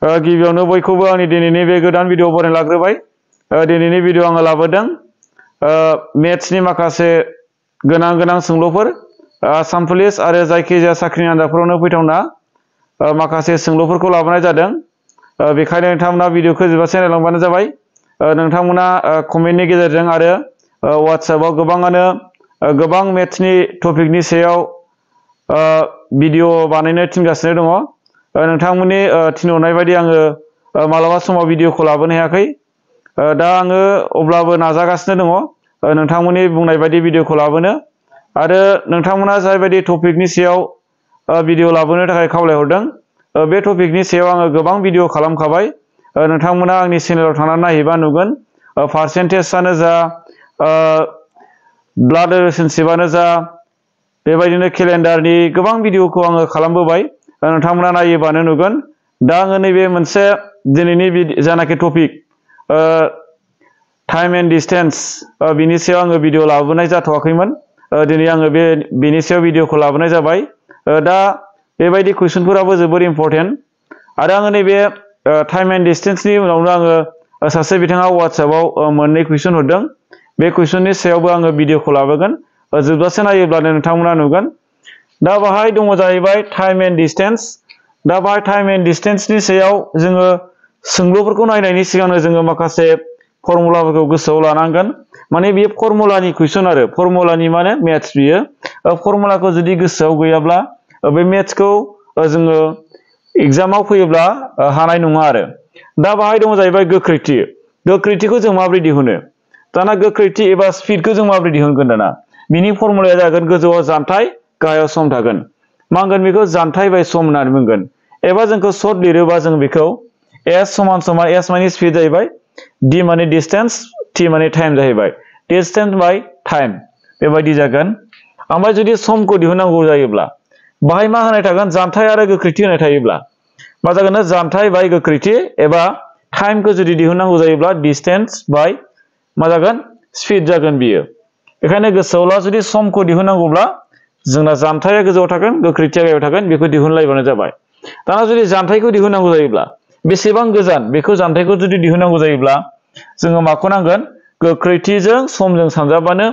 गिबियावनो बयखौबो आंनि दिनैनि बे गोदान भिडिअ बरायना लाग्रोबाय। दिनैनि भिडिअ आङो लाबोदों मेथ्सनि माखासे गोनां सोंलुफोर आसाम पुलिस आरो जायखिजाया साख्रिनि आनजादफोरावनो फैथावना माखासे सोंलुफोरखौ लाबोनाय जादों। बेखायनो नोंथांमोना भिडिअखौ जोबजासे नायलांबानो जाबाय। नोंथांमोना कमेन्टनि गेजेरजों आरो WhatsAppआव गोबां मेथ्सनि टपिकनि सायाव भिडिअ बानायनो थिनगासिनो दङ। नोंथांमोननि थिनहरनाय बायदि आङो मालाबा समाव भिडिअखौ लाबोनो हायाखै। दा आङो अब्लाबो नाजागासिनो दङ नोंथांमोननि बुंनाय बायदि भिडिअखौ लाबोनो। आरो नोंथांमोना जायबायदि टपिकनि सायाव भिडिअ लाबोनो थाखाय खावलायहरदों बे टपिकनि सायाव आङो गोबां भिडिअ खालामखाबाय। नोंथांमोना आंनि चेनेलाव थांनानै नायहैबा नुगोन पार्सेन्टेजआनो जा ब्लाड रिलेशनशिपआनो जा बेबायदिनो केलेन्डारनि गोबां भिडिअखौ आङो खालामबोबाय। नोंथांमोना नायोबानो नुगोन। दा आङो नैबे मोनसे दिनैनि जानाखि टपिक टाइम एन्ड डिस्टेन्स बिनि सायाव आङो भिडिअ लाबोनाय जाथ'वाखैमोन। दिनै आङो बेनि सायाव भिडिअखौ लाबोनाय जाबाय। दा बेबायदि कुइसनफोराबो जोबोर इम्परटेन्ट। आरो आङो नैबे टाइम एन्ड डिस्टेन्सनि उनावनो आङो सासे बिथाङा WhatsAppआव मोननै कुइसन हरदों। बे कुइसननि सायावबो आङो भिडिअखौ लाबोगोन। जोबजासे नायोब्लानो नोंथांमोना नुगोन। दा बाहाय दङ जाहैबाय टाइम एन्ड डिस्टेन्स। दा बाहाय टाइम एन्ड डिस्टेन्सनि सायाव जोङो सोंलुफोरखौ नायनायनि सिगांनो जोङो माखासे फर्मुलाफोरखौ गोसोआव लानांगोन। माने बेयो फर्मुलानि कुइसन आरो फर्मुलानि माने मेथ्स बियो। फर्मुलाखौ जुदि गोसोआव गैयाब्ला बे मेथ्सखौ जोङो एग्जामाव फैयोब्ला हानाय नङा आरो। दा बाहाय दङ जाहैबाय गोख्रैथि। गोख्रैथिखौ जों माबोरै दिहुनो? दाना गोख्रैथि एबा स्पिडखौ जों माबोरै दिहुनगोन? दाना बिनि फर्मुलाया जागोन गोजौआव जानथाय गाहायाव सम थागोन। मा होनगोन बेखौ? जानथाय बाय सम होननानै बुंगोन। एबा जोंखौ सर्ट लिरोबा जों बेखौ एस समान एस माने स्पिड जाहैबाय, डि माने डिस्टेन्स, टि माने टाइम जाहैबाय। डिस्टेन्स बाय टाइम बेबायदि जागोन। ओमफ्राय जुदि समखौ दिहुननांगौ जायोब्ला बाहाय मा होनाय थागोन? जानथाय आरो गोख्रैथि होनाय थायोब्ला मा जागोन? जानथाय बाय गोख्रैथि। एबा टाइमखौ जुदि दिहुननांगौ जायोब्ला डिस्टेन्स बाय मा जागोन? स्पिड जागोन बियो। बेखायनो गोसोआव ला, जुदि समखौ दिहुननांगौब्ला जोंना जानथाया गोजौआव थागोन, गोख्रैथिया गाहायाव थागोन। बेखौ दिहुनलायबानो जाबाय। दाना जुदि जानथायखौ दिहुननांगौ जायोब्ला बेसेबां गोजान बेखौ जानथायखौ जुदि दिहुननांगौ जायोब्ला जोङो माखौ नांगोन? गोख्रैथिजों समजों सानजाबानो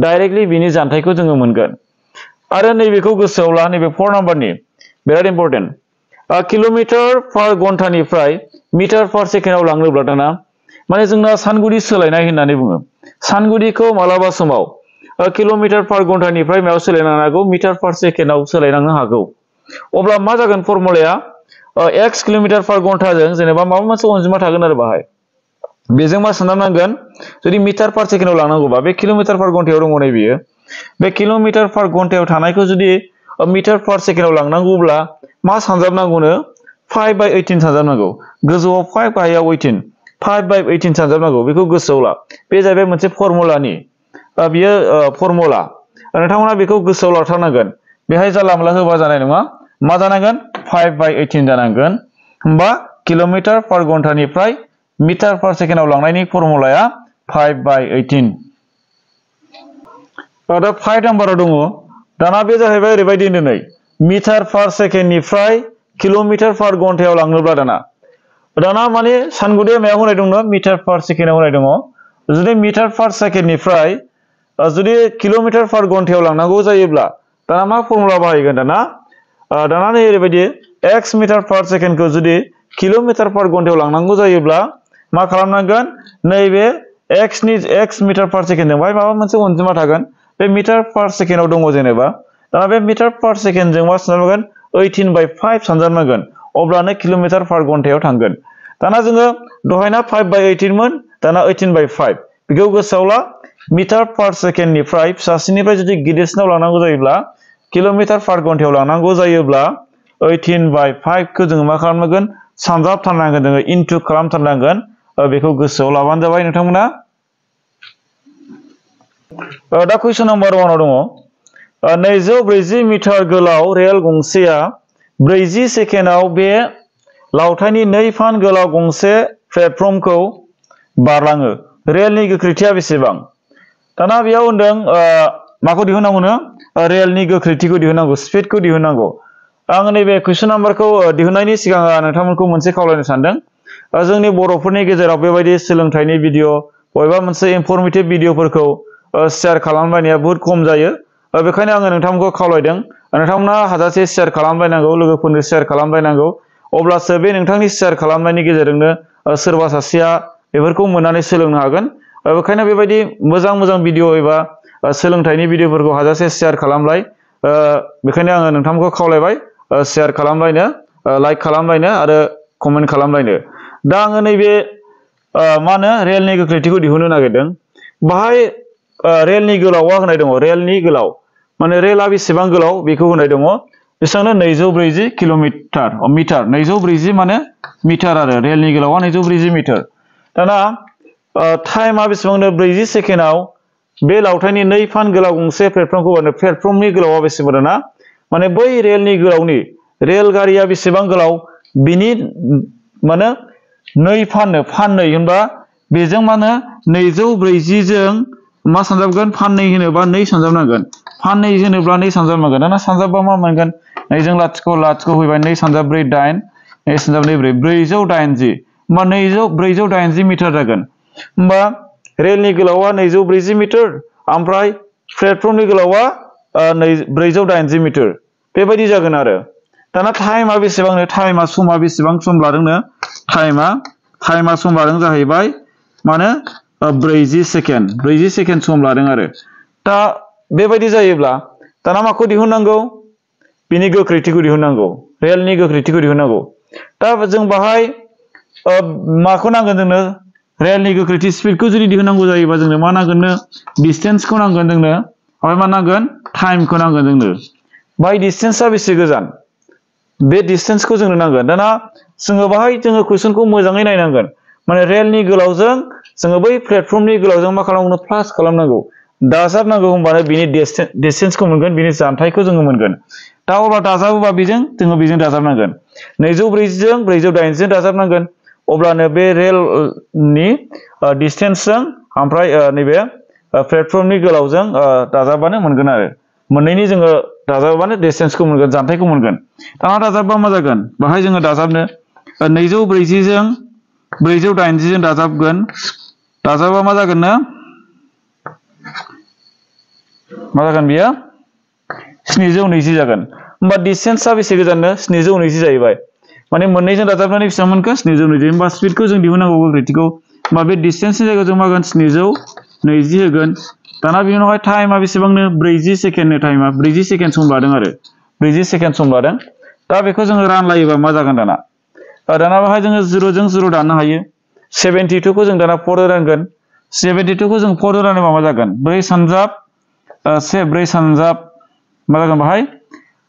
डाइरेक्टलि बिनि जानथायखौ जोङो मोनगोन। आरो नैबेखौ गोसोआव ला, नैबे 4 नाम्बारनि बिराद इम्परटेन्ट। किल'मिटार पार घन्टानिफ्राय मिटार पार सेकेन्डआव लाङोब्ला दाना माने जोंना सानगुदि सोलायनाय होननानै बुङो। सानगुदिखौ मालाबा समाव किल'मिटार पार घन्टानिफ्राय मायाव सोलायलांनो हागौ? मिटार पार सेकेन्डआव सोलायलांनो हागौ। अब्ला मा जागोन फर्मुलाया? एक्स किल'मिटार पार घन्टाजों जेनेबा माबा मोनसे अनजिमा थागोन आरो बाहाय। बेजों मा साननांगोन? जुदि मिटार पार सेकेन्डआव लांनांगौबा बे किल'मिटार पार घन्टायाव दङ नै बियो। बे किल'मिटार पार घन्टायाव थानायखौ जुदि मिटार पार सेकेन्डआव लांनांगौब्ला मा सानजाबनांगौनो? 5/18 सानजाबनांगौ। गोजौआव 5 गाहायाव 18, 5/18 सानजाबनांगौ। बेखौ गोसोआव ला। बे जाहैबाय मोनसे फर्मुलानि बियो फर्मुला। नोंथांमोना बेखौ गोसोआव लाथारनांगोन। बेहाय जानला मोनला होबा जानाय नङा। मा जानांगोन? 5/18 जानांगोन। होमबा किल'मिटार पार घन्टानिफ्राय मिटार पार सेकेन्डआव लांनायनि फर्मुलाया 5/18। दा 5 नाम्बाराव दङ। दाना बे जाहैबाय ओरैबायदि नै मिटार पार सेकेन्डनिफ्राय किल'मिटार पार घन्टायाव लाङोब्ला दाना माने सानगुदियाव मायाव होनाय दङ? मिटार पार सेकेन्डआव होनाय दङ। जुदि मिटार पार सेकेन्डनिफ्राय जुदि किल'मिटार पार घन्टायाव लांनांगौ जायोब्ला दाना मा फर्मुला बाहायगोन? दाना नै ओरैबायदि एक्स मिटार पार सेकेन्डखौ जुदि किल'मिटार पार घन्टायाव लांनांगौ जायोब्ला मा खालामनांगोन? नैबे एक्स मिटार पार सेकेन्डजों बाहाय माबा मोनसे अनजिमा थागोन। बे मिटार पार सेकेन्डआव दङ जेनेबा। दाना बे मिटार पार सेकेन्डजों मा सानजाबनांगोन? 18/5 सानजाबनांगोन। अब्लानो किल'मिटार पार घन्टायाव थांगोन। दाना जोङो दहायना 5/18 मोन, दाना 18/5। बेखौ गोसोआव ला। मिटार पार सेकेन्डनिफ्राय फिसासिननिफ्राय जुदि गिदिरसिनाव लांनांगौ जायोब्ला किल'मिटार पार घन्टायाव लांनांगौ जायोब्ला 18/5खौ जोङो मा खालामनांगोन? सानजाबथारनांगोन, जोङो इनटु खालामथारनांगोन। बेखौ गोसोआव लाबानो जाबाय नोंथांमोना। दा कुइसन नाम्बार 1आव दङ 240 मिटार गोलाव रेल गंसेया 40 सेकेन्डआव बे लावथाइनि 2 फान गोलाव गंसे प्लेटफर्मखौ बारलाङो। रेलनि गोख्रैथिया बेसेबां? दाना बेयाव होनदों माखौ दिहुननांगौनो? रेलनि गोख्रैथिखौ दिहुननांगौ, स्पिडखौ दिहुननांगौ। आं नैबे कुइसन नाम्बारखौ दिहुननायनि सिगां नोंथांमोनखौ मोनसे खावलायनो सानदों जोंनि बर'फोरनि गेजेराव बेबायदि सोलोंथाइनि भिडिअ बबेबा मोनसे इनफरमेटिभ भिडिअफोरखौ शेयार खालामलायनाया बहुत खम जायो बेखायनो आङो नोंथांमोनखौ खावलायदों नोंथांमोना हाजासे शेयार खालामलायनांगौ लोगोफोरनो शेयार खालामलायनांगौ अब्लासो बे नोंथांनि शेयार खालामनायनि गेजेरजोंनो सोरबा सासेया बेफोरखौ मोननानै सोलोंनो हागोन बेखायनो बेबायदि मोजां भिडिअ एबा सोलोंथाइनि भिडिअफोरखौ हाजासे शेयार खालामलाय बेखायनो आङो नोंथांमोनखौ खावलायबाय शेयार खालामलायनो लाइक खालामलायनो आरो कमेन्ट खालामलायनो दा आङो नैबे मा होनो रेलनि गोख्रैथिखौ दिहुननो नागिरदों बाहाय रेलनि गोलावा होनाय दङ रेलनि गोलाव माने रेलआ बेसेबां गोलाव बेखौ होनाय दङ बेसेबांनो 240 किल'मिटार मिटार 240 माने मिटार आरो रेलनि गोलावा 240 मिटार दाना टाइमा बेसेबांनो 40 सेकेन्डआव बे लावथायनि 2 फान गोलाव गंसे प्लेटफर्मखौ प्लेटफर्मनि गोलावा बेसेबां ना माने बै रेलनि गोलावनि रेलगारिया बेसेबां गोलाव बिनि माने 2 फाननै होनबा बेजों माने 240 जों मा सानजाबगोन फाननै होनोबा 2 सानजाबनांगोन फाननै होनोब्ला 2 सानजाबनांगोन दाना सानजाबबा मा मोनगोन 2 जों लाथिख' फैबाय 2 सानजाब 4 8 2 सानजाब 2 4 480 होनबा 480 मिटार जागोन होनबा रेलनि गोलावा 240 मिटार ओमफ्राय प्लेटफर्मनि गोलावा 480 मिटार बेबायदि जागोन आरो दाना टाइमा बेसेबांनो टाइमा समा बेसेबां सम लादोंनो टाइमा सम लादों जाहैबाय माने 40 सेकेन्ड सम लादों आरो दा बेबायदि जायोब्ला दाना माखौ दिहुननांगौ बिनि गोख्रैथिखौ दिहुननांगौ रेलनि गोख्रैथिखौ दिहुननांगौ दा जों बाहाय माखौ नांगोन जोंनो रेलनि गोख्रैथि स्पिडखौ जुदि दिहुननांगौ जायोबा जोंनो मा नांगोननो डिस्टेन्सखौ नांगोन जोंनो ओमफ्राय मा नांगोन टाइमखौ नांगोन जोंनो बाय डिस्टेन्सआ बेसे गोजान बे डिस्टेन्सखौ जोंनो नांगोन दाना जोङो बाहाय जोङो कुइसनखौ मोजाङै नायनांगोन माने रेलनि गोलावजों जोङो बै प्लेटफर्मनि गोलावजों मा खालामनांगौ प्लास खालामनांगौ दाजाबनांगौ होनबानो बिनि डिस्टेन्सखौ मोनगोन बिनि जानथायखौ जोङो मोनगोन दा अब्ला दाजाबोबा जोङो बेजों दाजाबनांगोन 240 जों 480 जों दाजाबनांगोन अब्लानो बे रेलनि डिस्टेन्सजों ओमफ्राय नैबे प्लेटफर्मनि गोलावजों दाजाबबानो मोनगोन आरो मोननैनि जोङो दाजाबबानो डिस्टेन्सखौ मोनगोन जानथायखौ मोनगोन दाना दाजाबबा मा जागोन बाहाय जोङो दाजाबनो 240 जों 480 जों दाजाबगोन दाजाबा मा जागोननो मा जागोन बियो 720 जागोन होमबा डिस्टेन्सआ बेसे गोजाननो 720 जाहैबाय माने मोननैजों दाजाबनानै बेसेबां मोनखो 720 होमबा स्पिडखौ जों दिहुननांगौ गोख्रैथिखौ होमबा बे डिस्टेन्सनि जायगायाव जों मा होगोन 720 होगोन दाना बिनि उनावहाय टाइमा बेसेबांनो 40 सेकेन्डनो टाइमा 40 सेकेन्ड सम लादों आरो 40 सेकेन्ड सम लादों दा बेखौ जोङो रानलायोबा मा जागोन दाना बाहाय जोङो 0 जों 0 दाननो हायो 72 खौ जों दाना 4 रानगोन 72 खौ जों 4 रानोबा मा जागोन 4 सानजाब 4 सानजाब मा जागोन बाहाय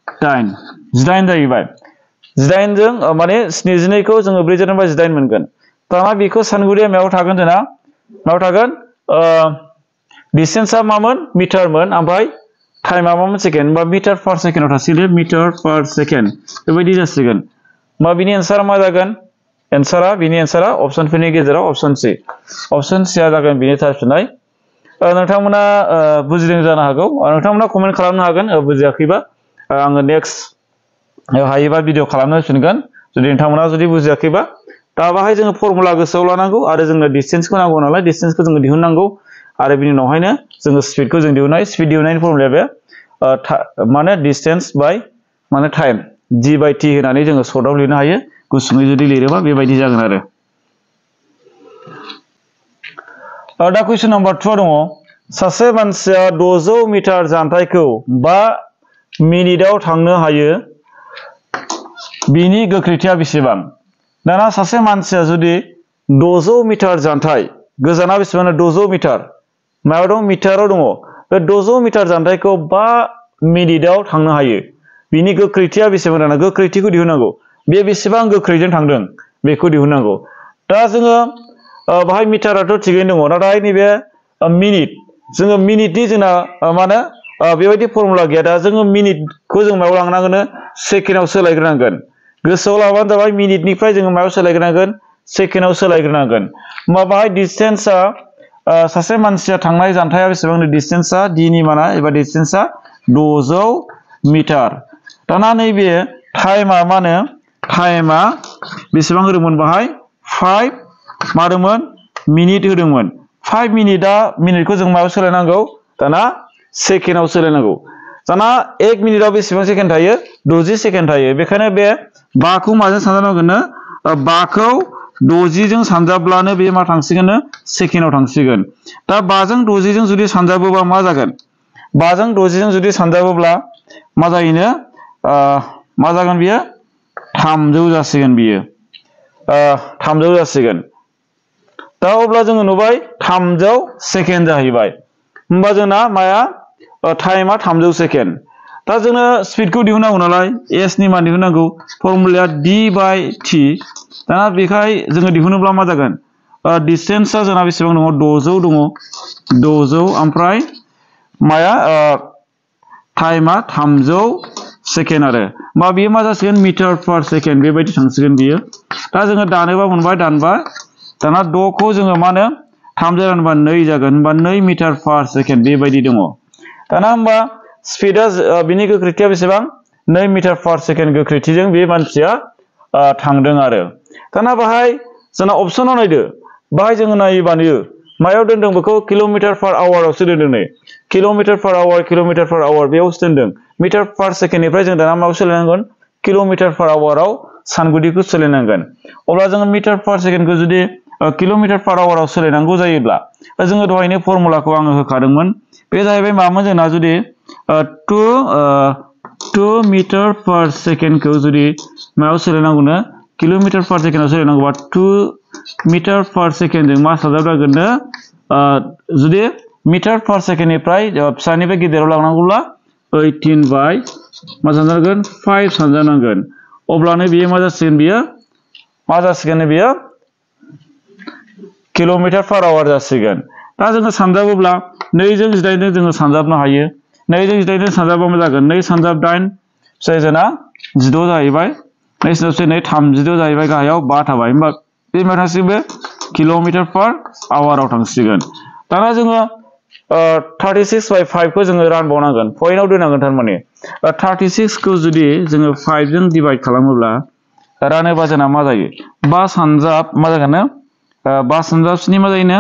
8 जाहैबाय 8 जों माने 72 खौ जोङो 4 जों 18 मोनगोन दाना बेखौ सानगुरिया मायाव थागोन जोंना मायाव थागोन डिस्टेन्सआ मामोन मिटारमोन ओमफ्राय टाइमा मामोन सेकेन्ड बा मिटार पार सेकेन्डआव थासिगोन मिटार पार सेकेन्ड बेबायदि जासिगोन होमबा बिनि एन्सारा मा जागोन बिनि एन्सारा अपसनफोरनि गेजेराव अपसन C आ जागोन बिनि थार फिननाय नोंथांमोना बुजिदों जानो हागौ नोंथांमोना कमेन्ट खालामनो हागोन बुजियाखैबा आङो नेक्स्ट हायोबा भिडिअ खालामनो होफिनगोन जुदि नोंथांमोना जुदि बुजियाखैबा दा बाहाय जोङो फर्मुला गोसोआव लानांगौ आरो जोंनो डिस्टेन्सखौ नांगौ नालाय डिस्टेन्सखौ जोङो दिहुननांगौ आरो बिनि उनावहायनो जोङो स्पिडखौ जों दिहुननाय स्पिड दिहुननायनि फर्मुलाया बे माने डिस्टेन्स बाय माने टाइम D/T होनानै जोङो सर्टआव लिरनो हायो गुसुङै जुदि लिरोबा बेबायदि जागोन आरो दा कुइसन नाम्बार 2 दङ सासे मानसिया 600 मिटार जानथायखौ 5 मिनिटाव थांनो हायो बिनि गोख्रैथिया बेसेबां दाना सासे मानसिया जुदि 600 मिटार जानथाय गोजाना बेसेबां 600 मिटार मायाव दं मिटाराव दङ बे 600 मिटार जानथायखौ 5 मिनिटाव थांनो हायो बिनि गोख्रैथिया बेसेबां दाना गोख्रैथिखौ दिहुननांगौ बे बेसेबां गोख्रैजों थांदों बेखौ दिहुननांगौ दा जोङो बाहाय मिटाराथ' थिगैनो दङ नाथाय नैबे मिनिट जोङो मिनिटनि जोंना माने बेबायदि फर्मुला गैया दा जोङो मिनिटखौ जों मायाव लांनांगोन सेकेन्डआव सोलायग्रोनांगोन गोसोआव लाबानो जाबाय मिनिटनिफ्राय जोङो मायाव सोलायग्रोनांगोन सेकेन्डआव सोलायग्रोनांगोन होमबा बाहाय डिस्टेन्सआ सासे मानसिया थांनाय जानथाया बेसेबां डिस्टेन्सआ D नि माना एबा डिस्टेन्सआ 600 मिटार दाना नैबे टाइमा मा होनो टाइमा बेसेबां होदोंमोन बाहाय 5 मादोंमोन मिनिट होदोंमोन 5 मिनिटआ मिनिटखौ जों मायाव सोलायनांगौ दाना सेकेन्डआव सोलायनांगौ दाना 1 मिनिटआव बेसेबां सेकेन्ड थायो 60 सेकेन्ड थायो बेखायनो बे 5 खौ माजों सानजाबनांगोन 5 खौ 60 जों सानजाब्लानो बे मा थांसिगोन सेकेन्डआव थांसिगोन दा 5 जों 60 जों जुदि सानजाबोबा मा जागोन 5 जों 60 जों जुदि सानजाबोब्ला मा जायोनो मा जागोन बियो 300 जासिगोन बियो 300 जासिगोन दा अब्ला जोङो नुबाय 300 सेकेन्ड जाहैबाय होमबा जोंना माया टाइमा 300 सेकेन्ड दा जोंनो स्पिडखौ दिहुननांगौ नालाय s नि मान दिहुननांगौ फर्मुलाया d/t दाना बेखाय जोङो दिहुनोब्ला मा जागोन डिस्टेन्सआ जोंना बेसेबां दङ 600 दङ 600 ओमफ्राय माया टाइमा 300 सेकेन्ड आरो मा बियो मा जासिगोन मिटार पार सेकेन्ड बेबायदि थांसिगोन बियो दा जोङो दानोबा मोनबाय दानबा दाना 6 खौ जोङो मा होनो 3 रानबा 2 जागोन होनबा 2 मिटार पार सेकेन्ड बेबायदि दङ दाना होमबा स्पिडआ बिनि गोख्रैथिया बेसेबां 2 मिटार पार सेकेन्ड गोख्रैथिजों बे मानसिया थांदों आरो दाना बाहाय जोंना अपसनाव नायदो बाहाय जोङो नायोबा नुयो मायाव दोनदों बेखौ किल'मिटार पार आवारावसो दोनदों नै किल'मिटार पार आवार बेयावसो दोनदों मिटार पार सेकेन्डनिफ्राय जों दाना मायाव सोलायनांगोन किल'मिटार पार आवाराव सानगुदिखौ सोलायनांगोन अब्ला जोङो मिटार पार सेकेन्डखौ जुदि किल'मिटार पार आवाराव सोलायनांगौ जायोब्ला जोङो दहायनो फर्मुलाखौ आङो होखादोंमोन बे जाहैबाय मामोन जोंना जुदि 2 मिटार पार सेकेन्डखौ जुदि मायाव सोलायनांगौनो किल'मिटार पार सेकेन्डआव सोलायनांगौबा 2 मिटार पार सेकेन्डजों मा सानजाबनांगोननो जुदि मिटार पार सेकेन्डनिफ्राय फिसानिफ्राय गिदिराव लांनांगौब्ला 18 बाय मा सानजानांगोन 5 सानजानांगोन अब्लानो बियो मा जासिगोन बियो किल'मिटार पार आवार जासिगोन दा जोङो सानजाबोब्ला 2 जों 18 जोङो सानजाबनो हायो 2 जों 18 सानजाबा मा जागोन 2 सानजाब 8 फिसाय जोंना 16 जाहैबाय 2 सानजाब 2 36 जाहैबाय गाहायाव 5 थाबाय होमबा बे मा थांसिगोन किल'मिटार पार आवाराव थांसिगोन दाना जोङो 36/5 खौ जोङो रानबावनांगोन पइन्टआव दोननांगोन थारमाने 36 खौ जुदि जोङो 5 जों डिभाइड खालामोब्ला रानोबा जोंना मा जायो 5 सानजाब मा जागोन 5 सानजाब 7 मा जायोनो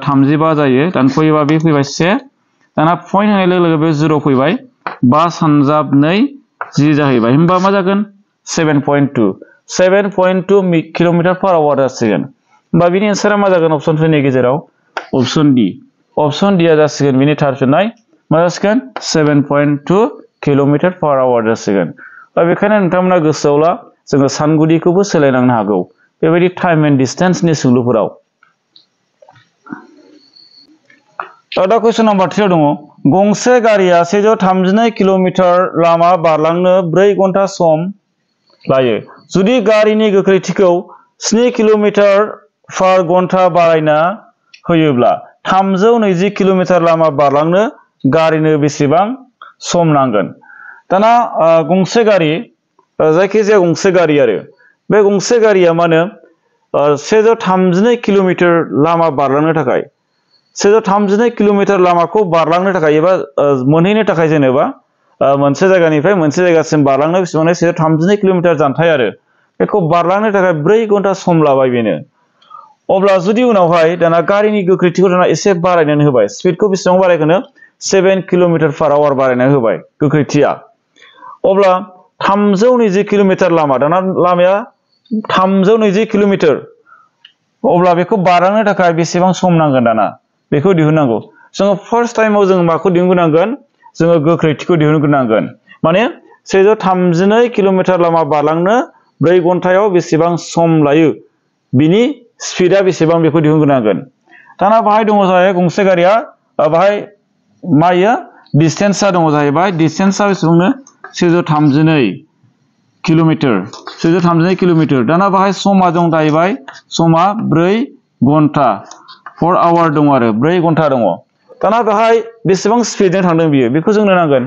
35 जायो दानख'योबा बे फैबाय 1 दाना पइन्ट होनाय लोगो लोगो बे 0 फैबाय 5 सानजाब 2 10 जाहैबाय होमबा मा जागोन 7.2 किल'मिटार पार आवार जासिगोन होमबा बिनि एन्सारा मा जागोन अपसनफोरनि गेजेराव अपसन डि आ जासिगोन बिनि थार फिननाय मा जासिगोन 7.2 किल'मिटार पार आवार जासिगोन बेखायनो नोंथांमोना गोसोआव ला जोङो सानगुदिखौबो सोलायलांनो हागौ बेबायदि टाइम एन्ड डिस्टेन्सनि सोंलुफोराव दा कुइसन नाम्बार 3 दङ गंसे गारिया 132 किल'मिटार लामा बारलांनो 4 घन्टा सम लायो जुदि गारिनि गोख्रैथिखौ 7 किल'मिटार पार घन्टा बारायना होयोब्ला 320 किल'मिटार लामा बारलांनो गारिनो बेसेबां सम नांगोन दाना गंसे गारि जायखिजाया गंसे गारि आरो बे गंसे गारिया मा होनो 132 किल'मिटार लामा बारलांनो थाखाय 132 किल'मिटार लामाखौ बारलांनो थाखाय एबा मोनहैनो थाखाय जेनेबा मोनसे जायगानिफ्राय मोनसे जायगासिम बारलांनो बेसेबां 132 किल'मिटार जानथाय आरो बेखौ बारलांनो थाखाय 4 घन्टा सम लाबाय बेनो अब्ला जुदि उनावहाय दाना गारिनि गोख्रैथिखौ दाना एसे बारायनानै होबाय स्पिडखौ बेसेबां बारायखोनो 7 किल'मिटार पार आवार बारायनानै होबाय गोख्रैथिया अब्ला 320 किल'मिटार लामा दाना लामाया 320 किल'मिटार अब्ला बेखौ बारलांनो थाखाय बेसेबां सम नांगोन दाना बेखौ दिहुननांगौ जोङो फार्स्ट टाइमाव जोङो माखौ दिहुनग्रोनांगोन जोङो गोख्रैथिखौ दिहुनग्रोनांगोन माने 132 किल'मिटार लामा बारलांनो 4 घन्टायाव बेसेबां सम लायो बिनि स्पिडा बेसेबां बेखौ दिहुनग्रोनांगोन दाना बाहाय दङ जाहैबाय गंसे गारिया बाहाय मायो डिस्टेन्सआ दङ जाहैबाय डिस्टेन्सआ बेसेबांनो 132 किल'मिटार दाना बाहाय समा दं जाहैबाय समा 4 घन्टा 4 आवार दङ आरो 4 घन्टा दङ दाना बाहाय बेसेबां स्पिडजों थांदों बियो बेखौ जोंनो नांगोन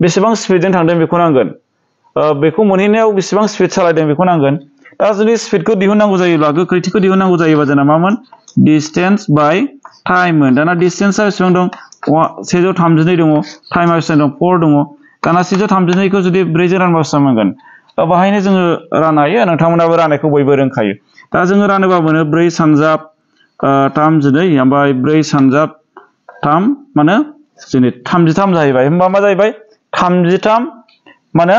बेसेबां स्पिडजों थांदों बेखौ नांगोन बेखौ मोनहैनायाव बेसेबां स्पिड सालायदों बेखौ नांगोन दा जुदि स्पिडखौ दिहुननांगौ जायोब्ला गोख्रैथिखौ दिहुननांगौ जायोबा जोंना मामोन डिस्टेन्स बाय टाइममोन दाना डिस्टेन्सआ बेसेबां दं 132 दङ टाइमा बेसेबां दं 4 दङ दाना 132 खौ जुदि 4 जों रानबा बेसेबां मोनगोन बाहायनो जोङो राननो हायो नोंथांमोनाबो राननायखौ बयबो रोंखायो दा जोङो रानोबा मोनो 4 सानजाब 32 ओमफ्राय 4 सानजाब 3 माने जोंनि 33 जाहैबाय होमबा मा जाहैबाय 33 माने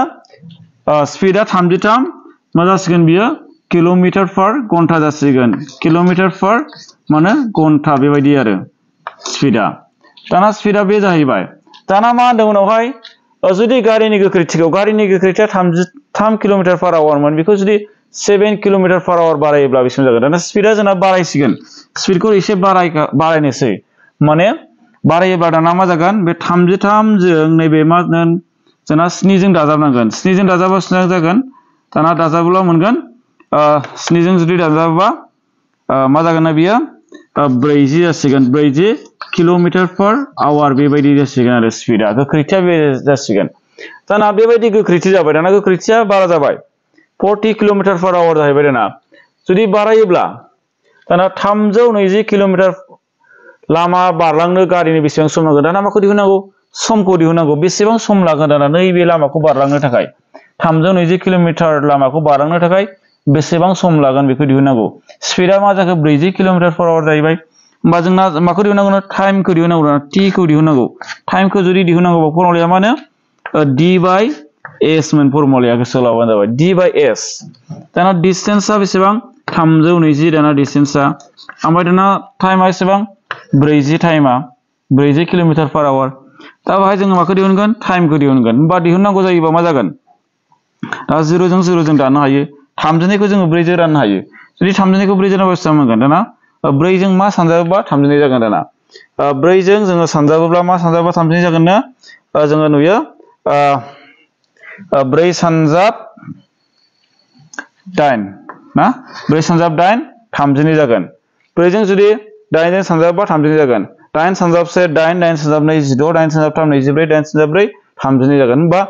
स्पिडा 33 मा जासिगोन बियो किल'मिटार पार घन्टा जासिगोन किल'मिटार पार माने घन्टा बेबायदि आरो स्पिडा दाना स्पिडा बे जाहैबाय दाना मा होनदों उनावहाय जुदि गारिनि गोख्रैथिया 33 किल'मिटार पार आवारमोन बेखौ जुदि 7 किल'मिटार पार आवार बारायोब्ला बेसेबां जागोन दाना स्पिडा जोंना बारायसिगोन स्पिडखौ एसे बारायनोसै माने बारायोब्ला दाना मा जागोन बे 33 जों नैबे मा होनो जोंना 7 जों दाजाबनांगोन 7 जों दाजाबा बेसेबां जागोन दाना दाजाबोब्ला मोनगोन 7 जों जुदि दाजाबोबा मा जागोन ना बियो 40 जासिगोन 40 किल'मिटार पार आवार बेबायदि जासिगोन आरो स्पिडा गोख्रैथिया बे जासिगोन दाना बेबायदि गोख्रैथि जाबाय दाना गोख्रैथिया बारा जाबाय 40 किल'मिटार पार आवार जाहैबाय दाना जुदि बारायोब्ला दाना 320 किल'मिटार लामा बारलांनो गारिनि बेसेबां सम नांगोन दाना माखौ दिहुननांगौ समखौ दिहुननांगौ बेसेबां सम लागोन दाना नैबे लामाखौ बारलांनो थाखाय 320 किल'मिटार लामाखौ बारलांनो थाखाय बेसेबां सम लागोन बेखौ दिहुननांगौ स्पिडा मा जाखो 40 किल'मिटार पार आवार जाहैबाय होमबा जोंना माखौ दिहुननांगौ टाइमखौ दिहुननांगौ t खौ दिहुननांगौ टाइमखौ जुदि दिहुननांगौबा फर्मुलाया मा होनो d बाय s मोन फर्मुलाया गोसोआव लाबानो जाबाय d बाय s दाना डिस्टेन्सआ बेसेबां 320 दाना डिस्टेन्सआ ओमफ्राय दाना टाइमआ बेसेबां 40 टाइमआ 40 किल'मिटार पार आवार दा बाहाय जोङो माखौ दिहुनगोन टाइमखौ दिहुनगोन होमबा दिहुननांगौ जायोबा मा जागोन दा 0 जों 0 जों दानो हायो 32 जोङो 4 जों राननो हायो जुदि 32 खौ 4 जों रानोबा बेसेबां मोनगोन दाना 4 जों मा सानजाबोबा 32 जागोन दाना 4 जों जोङो सानजाबोब्ला मा सानजाबा 32 जागोन ना जोङो नुयो 4 सानजाब 8 ना 4 सानजाब 8 32 जागोन 4 जों जुदि 8 जों सानजाबोबा 32 जागोन 8 सानजाब 1 8 8 सानजाब 2 16 8 सानजाब 3 24 8 सानजाब 4 32 जागोन होमबा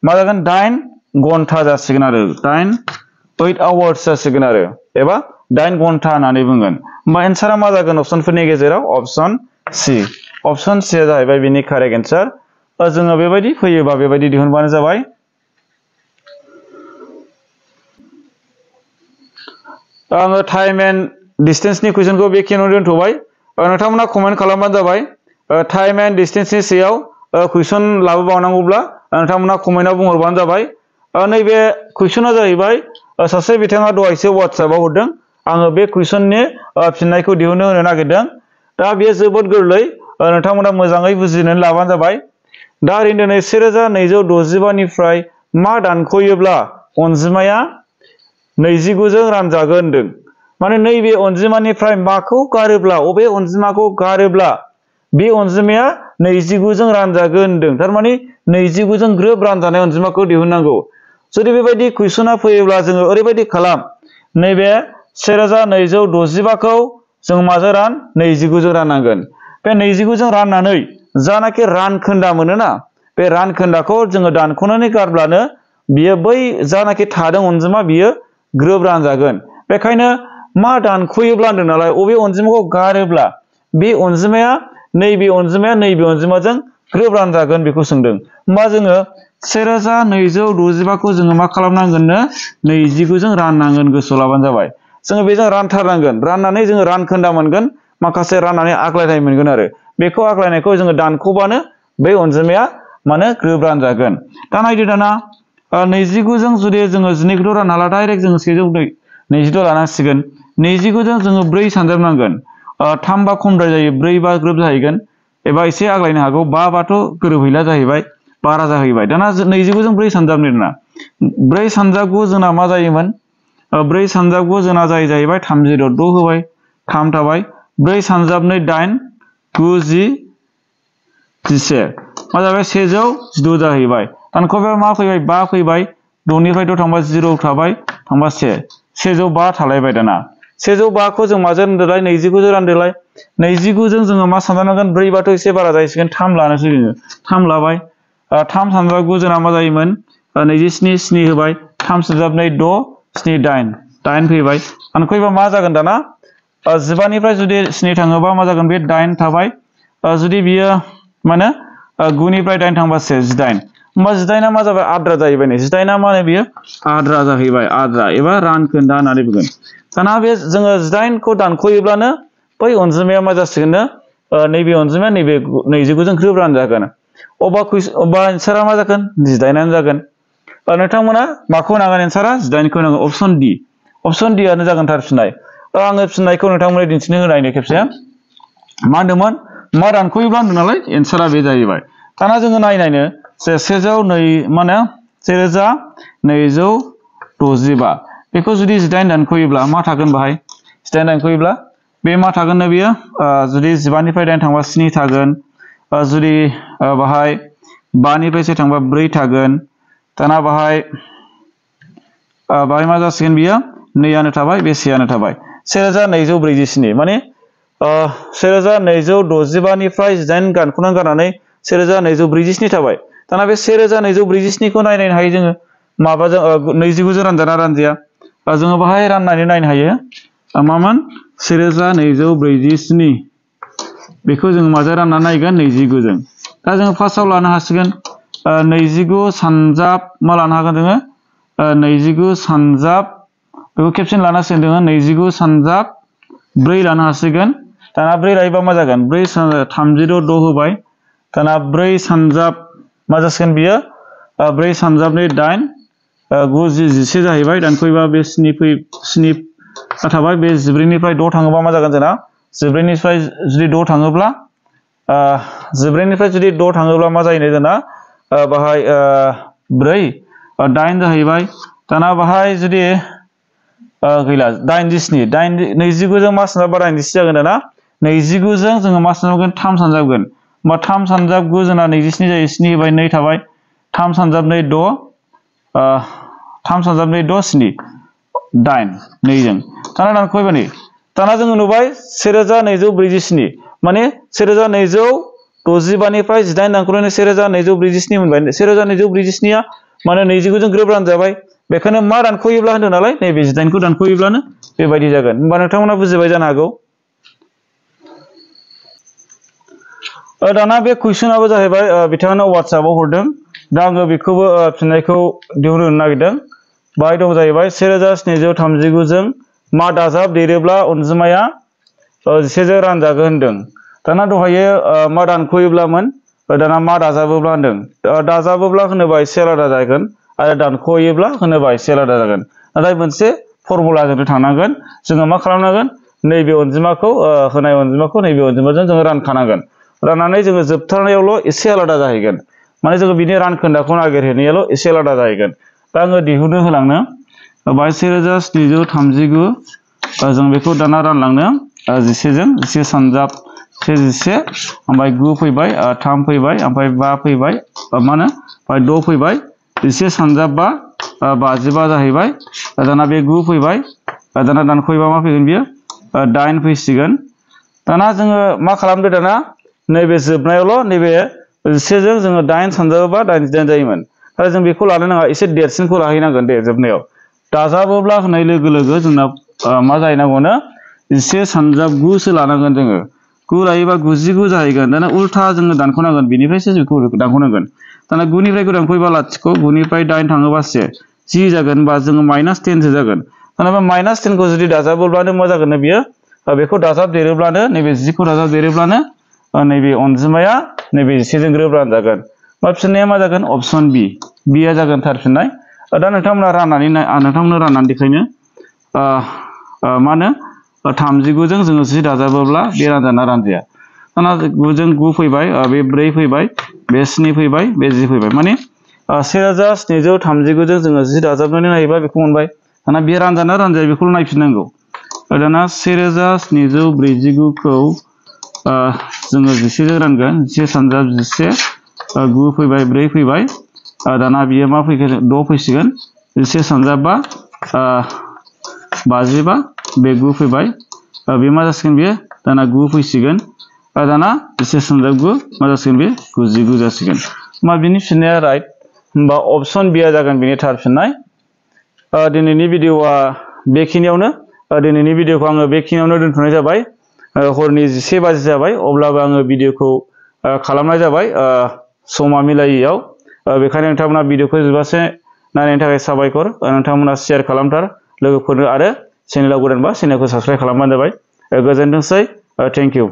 मा जागोन 8 घन्टा जासिगोन आरो 8 आवार्स जासिगोन आरो एबा 8 घन्टा होननानै बुंगोन होमबा एन्सारा मा जागोन अपसनफोरनि गेजेराव अपसन सि अपसन सि आ जाहैबाय बेनि कारेक्ट एन्सार जोङो बेबायदि फैयोबा बेबायदि दिहुनबानो जाबाय आङो टाइम एन्ड डिस्टेन्सनि कुइसनखौ बेखिनियावनो दोनथ'बाय नोंथांमोना कमेन्ट खालामबानो जाबाय टाइम एन्ड डिस्टेन्सनि सायाव कुइसन लाबोबावनांगौब्ला नोंथांमोना कमेन्टआव बुंहरबानो जाबाय नैबे कुइसना जाहैबाय सासे बिथाङा दहायसो वाट्सएपआव हरदों आङो बे कुइसननि फिननायखौ दिहुननो होनो नागिरदों दा बेयो जोबोद गोरलै नोंथांमोना मोजाङै बुजिनानै लाबानो जाबाय दा ओरैनो 1265 निफ्राय मा दानख'योब्ला अनजिमाया 29 जों रानजागोन होनदों माने नैबे अनजिमानिफ्राय माखौ गारोब्ला अबे अनजिमाखौ गारोब्ला बे अनजिमाया 29 जों रानजागोन होनदों थारमाने 29 जों ग्रोब रानजानाय अनजिमाखौ दिहुननांगौ जुदि बेबायदि कुइसना फैयोब्ला जोङो ओरैबायदि खालाम नैबे 1265 खौ जों माजों रान 29 जों राननांगोन बे 29 जों राननानै जानाखि रानखोन्दा मोनोना बे रानखोन्दाखौ जोङो दानख'नानै गारब्लानो बियो बै जानाखि थादों अनजिमा बियो ग्रोब रानजागोन बेखायनो मा दानख'योब्ला होनदों नालाय अबे अनजिमाखौ गारोब्ला बे अनजिमाया नैबे अनजिमाजों ग्रोब रानजागोन बेखौ सोंदों होमबा जोङो 1265 खौ जोङो मा खालामनांगोननो 29 जों राननांगोन गोसोआव लाबानो जाबाय जोङो बेजों रानथारनांगोन राननानै जोङो रानखोन्दा मोनगोन माखासे राननानै आग्लायनाय मोनगोन आरो बेखौ आग्लायनायखौ जोङो दानख'बानो बे अनजिमाया माने ग्रोब रानजागोन दा नायदो दाना 29 जों जुदि जोङो 12 खौथ' राननो हाला डाइरेक्ट जोङो 122 लानांसिगोन 29 जों जोङो 4 सानजाबनांगोन 3 बा खमद्राय जायो 4 बा ग्रोब जाहैगोन एबा एसे आग्लायनो हागौ 5 बाथ' गोरोबहैला जाहैबाय बारा जाहैबाय दाना 29 जों 4 सानजाबनो दाना 4 सानजाबखौ जोंना मा जायोमोन 4 सानजाबखौ जोंना जाहैबाय 306 होबाय 3 थाबाय 4 सानजाबनै 8 9 10 11 मा जाबाय 112 जाहैबाय दानख'बाय मा फैबाय 5 फैबाय 6 निफ्रायथ' थांबा 0 थाबाय थांबा 105 थालायबाय दाना 105 खौ जों माजों रानदोलाय 29 जों रानदोलाय 29 जों जोङो मा सानजानांगोन 4 बाथ' एसे बारा जाहैसिगोन 3 लानोसै जोङो 3 लाबाय 3 सानजाबखौ जोंना मा जायोमोन 27 7 होबाय 3 सानजाबनै 6 7 8 फैबाय दानख'योबा मा जागोन दाना 15 निफ्राय जुदि 7 थाङोबा मा जागोन बे 8 थाबाय जुदि बियो माने 9 निफ्राय 8 थांबा 18 होमबा 18 मा जाबाय आद्रा जाहैबाय नै 18 मा होनो बियो आद्रा जाहैबाय आद्रा एबा रानखोन्दा होननानै बुंगोन दाना बे जोङो 18 खौ दानख'योब्लानो बै अनजिमाया मा जासिगोन नैबे अनजिमाया नैबे 29 जों ग्रोब रानजागोन अबा एन्सारा मा जागोन 18 आनो जागोन नोंथांमोना माखौ नांगोन एन्सारा 18 खौ नांगोन अप्शन डि आनो जागोन थार फिननाय आङो फिननायखौ नोंथांमोननो दिन्थिनो होनायनि खेबसे मा होनदोंमोन मा दानख'योब्ला होनदों नालाय एन्सारा बे जाहैबाय दाना जोङो नायनायनो जे 1265 बेखौ जुदि 18 दानख'योब्ला मा थागोन बाहाय 18 दानख'योब्ला बे मा थागोन बेयो जुदि 15 निफ्राय 9 थांबा 7 थागोन जुदि बाहाय 5 निफ्राय 1 थांबा 4 थागोन दाना बाहाय मा जासिगोन बियो 2 आनो थाबाय बे 1 आनो थाबाय 1247 माने 1265 निफ्राय 18 दानख'नानै गारनानै 1247 थाबाय दाना बे 1247 खौ नायनो हायो जोङो माबाजों 29 जों रानजाना रानजाया जोङो बाहाय राननानै नायनो हायो मामोन 1247 बेखौ जों माजों राननानै नायगोन 29 जों दा जोङो फार्स्टआव लानो हासिगोन 29 सानजाब मा लानो हागोन जोङो 29 सानजाब बेखौ खेबसेनो लानो हासिगोन जोङो 29 सानजाब 4 लानो हासिगोन दाना 4 लायोबा मा जागोन 4 36 6 होबाय दाना 4 सानजाब मा जासिगोन बियो 4 सानजाबनि 8 9 11 जाहैबाय दानख'योबा बे 7 थाबाय बे 14 निफ्राय 6 थाङोबा मा जागोन जोंना 14 निफ्राय जुदि 6 थाङोब्ला 14 निफ्राय जुदि 6 थाङोब्ला मा जायो जोंना बाहाय 4 8 जाहैबाय दाना बाहाय जुदि गैला 87 29 जों मा सानजाबा 87 जागोन दाना 29 जों जोङो मा सानजाबगोन 3 सानजाबगोन होमबा 3 सानजाब 9 जोंना 27 जायो 7 होबाय 2 थाबाय 3 सानजाब 2 6 3 सानजाब 2 6 7 8 2 जों दाना दानख'बाय नै दाना जोङो नुबाय 1247 माने 1265 निफ्राय 18 दानख'नानै 1247 मोनबाय 1247 माने 29 जों ग्रोब रानजाबाय बेखायनो मा दानख'योब्ला होनदों नालाय नैबे 18 खौ दानख'योब्लानो बेबायदि जागोन होमबा नोंथांमोना बुजिबाय जानो हागौ दाना बे कुइसनाबो जाहैबाय बिथाङानो WhatsApp-आव हरदों दा आङो बेखौबो फिननायखौ दिहुननो नागिरदों बाहाय दं जाहैबाय 1739 जों मा दाजाबदेरोब्ला अनजिमाया 11 जों रानजागोन होनदों दाना दहायो मा दानख'योब्लामोन दाना मा दाजाबोब्ला होनदों दाजाबोब्ला होनोबा एसे आलादा जागोन आरो दानख'योब्ला होनोबा एसे आलादा जागोन नाथाय मोनसे फर्मुलाजों थांनांगोन जोङो मा खालामनांगोन नैबे अनजिमाखौ होनाय अनजिमाखौ नैबे अनजिमाजों जोङो रानखानांगोन राननानै जोङो जोबथारनायावल' एसे आलादा जाहैगोन माने जोङो बिनि रानखोन्दाखौ नागिरहैनायाल' एसे आलादा जाहैगोन दा आङो दिहुननो होलांनो 1739 जों बेखौ दाना रानलांनो 11 जों 11 सानजाब 11 ओमफ्राय 9 फैबाय 3 फैबाय ओमफ्राय 5 फैबाय मा होनो ओमफ्राय 6 फैबाय 11 सानजाब 55 जाहैबाय दाना बे 9 फैबाय दाना दानख'योबा मा फैगोन बियो 8 फैसिगोन दाना जोङो मा खालामदो दाना नैबे जोबनायावल' नैबे 11 जों जोङो 8 सानजाबोबा 88 जायोमोन आरो जों बेखौ लानो नाङा एसे देरसिनखौ लाहैनांगोन दे जोबनायाव दाजाबोब्ला होनाय लोगो लोगो जोंना मा जाहैनांगौनो 11 सानजाब 9 सो लानांगोन जोङो 9 लायोबा 99 जाहैगोन दाना उल्था जोङो दानख'नांगोन बिनिफ्रायसो बेखौ दानख'नांगोन दाना 9 निफ्राय दानख'योबा लाथिख' 9 निफ्राय 8 थाङोबा 10 जागोन बा जोङो -10 सो जागोन दाना बे -10 खौ जुदि दाजाबोब्लानो मा जागोन बियो बेखौ दाजाबदेरोब्लानो नैबे 10 खौ दाजाबदेरोब्लानो नैबे अनजिमाया नैबे 11 जों ग्रोब रानजागोन मा फिननाया मा जागोन अपसन बि आ जागोन थार फिननाय दा नोंथांमोना राननानै देखायनो मा होनो 39 जों जोङो 10 दाजाबोब्ला बे रानजाना रानजाया दाना 9 जों 9 फैबाय बे 4 फैबाय बे 7 फैबाय बे 10 फैबाय माने 1739 जों जोङो 10 दाजाबनानै नायोबा बेखौ मोनबाय दाना बे रानजाना रानजाया बेखौल' नायफिननांगौ दाना 1749 खौ जोङो 11 जों रानगोन 11 सानजाब 11 9 फैबाय 4 फैबाय दाना बियो मा फैगोन 6 फैसिगोन 11 सानजाब 55 बे 9 फैबाय बे मा जासिगोन बियो दाना 9 फैसिगोन दाना 11 सानजाब 9 मा जासिगोन बे 99 जासिगोन मा बिनि फिननाया राइट होमबा अपसन बि आ जागोन बिनि थार फिननाय दिनैनि भिडिअआ बेखिनियावनो दिनैनि भिडिअखौ आङो बेखिनियावनो दोनथ'नाय जाबाय हरनि 11 बाजि जाबाय अब्लाबो आङो भिडिअखौ खालामनाय जाबाय समा मिलायैयाव बेखायनो नोंथांमोना भिडिअखौ जोबजासे नायनायनि थाखाय साबायखर। नोंथांमोना शेयार खालामथार लोगोफोरनो आरो चेनेलाव गोदानबा चेनेलखौ साबस्क्राइब खालामबानो जाबाय। गोजोनथोंसै। Thank you.